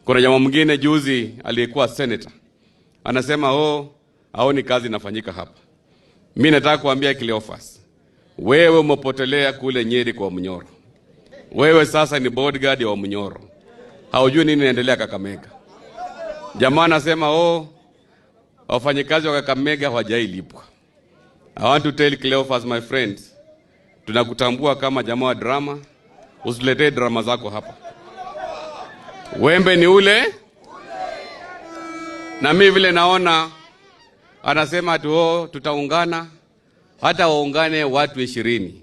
Kuna jamaa mwingine juzi aliyekuwa senator anasema, "Oh, haoni kazi inafanyika hapa." Mi nataka kuambia Cleophas, wewe umepotelea kule Nyeri kwa Munyoro. Wewe sasa ni bodyguard wa Munyoro, haujui nini inaendelea Kakamega. Jamaa anasema, "Oh, wafanyikazi wa Kakamega hawajailipwa." I want to tell Cleophas, my friend, tunakutambua kama jamaa wa drama, usiletee drama zako hapa. Wembe ni ule, na mi vile naona anasema ati, "Oh, tutaungana," hata waungane watu 20,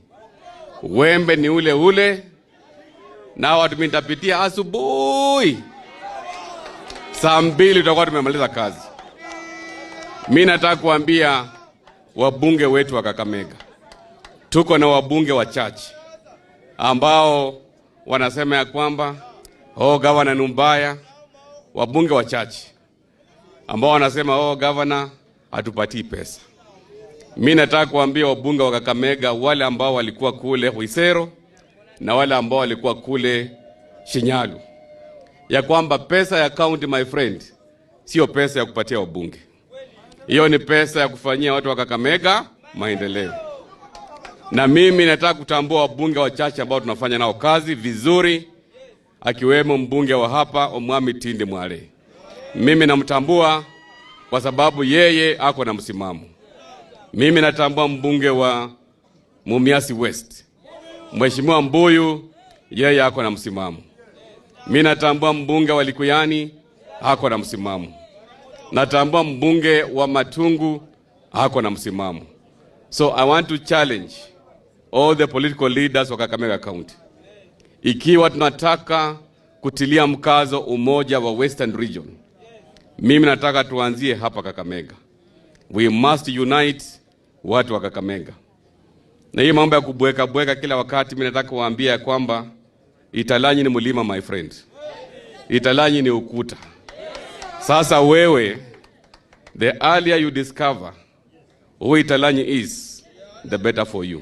wembe ni ule ule, na watu mimi nitapitia asubuhi saa 2 tutakuwa tumemaliza kazi. Mi nataka kuambia wabunge wetu wa Kakamega, tuko na wabunge wachache ambao wanasema ya kwamba, "Oh, gavana ni mbaya." Wabunge wachache ambao wanasema, "Oh, gavana hatupatii pesa." Mi nataka kuambia wabunge wa Kakamega, wale ambao walikuwa kule Khwisero na wale ambao walikuwa kule Shinyalu, ya kwamba pesa ya county, my friend, sio pesa ya kupatia wabunge. Hiyo ni pesa ya kufanyia watu wa Kakamega maendeleo. Na mimi nataka kutambua wabunge wachache ambao tunafanya nao kazi vizuri, akiwemo mbunge wa hapa Omwami Tindi Mwale. Mimi namtambua kwa sababu yeye ako na msimamo. Mimi natambua mbunge wa Mumias West, Mheshimiwa Mbuyu, yeye ako na msimamo. Mimi natambua mbunge wa Likuyani ako na msimamo. Natambua mbunge wa Matungu ako na msimamo. So I want to challenge all the political leaders wa Kakamega County. Ikiwa tunataka kutilia mkazo umoja wa Western Region, mimi nataka tuanzie hapa Kakamega. We must unite watu wa Kakamega. Na hii mambo ya kubweka bweka kila wakati, mimi nataka kuwaambia ya kwamba Italanyi ni mlima, my friend. Italanyi ni ukuta. Sasa wewe, the earlier you discover who Italanyi is, the better for you.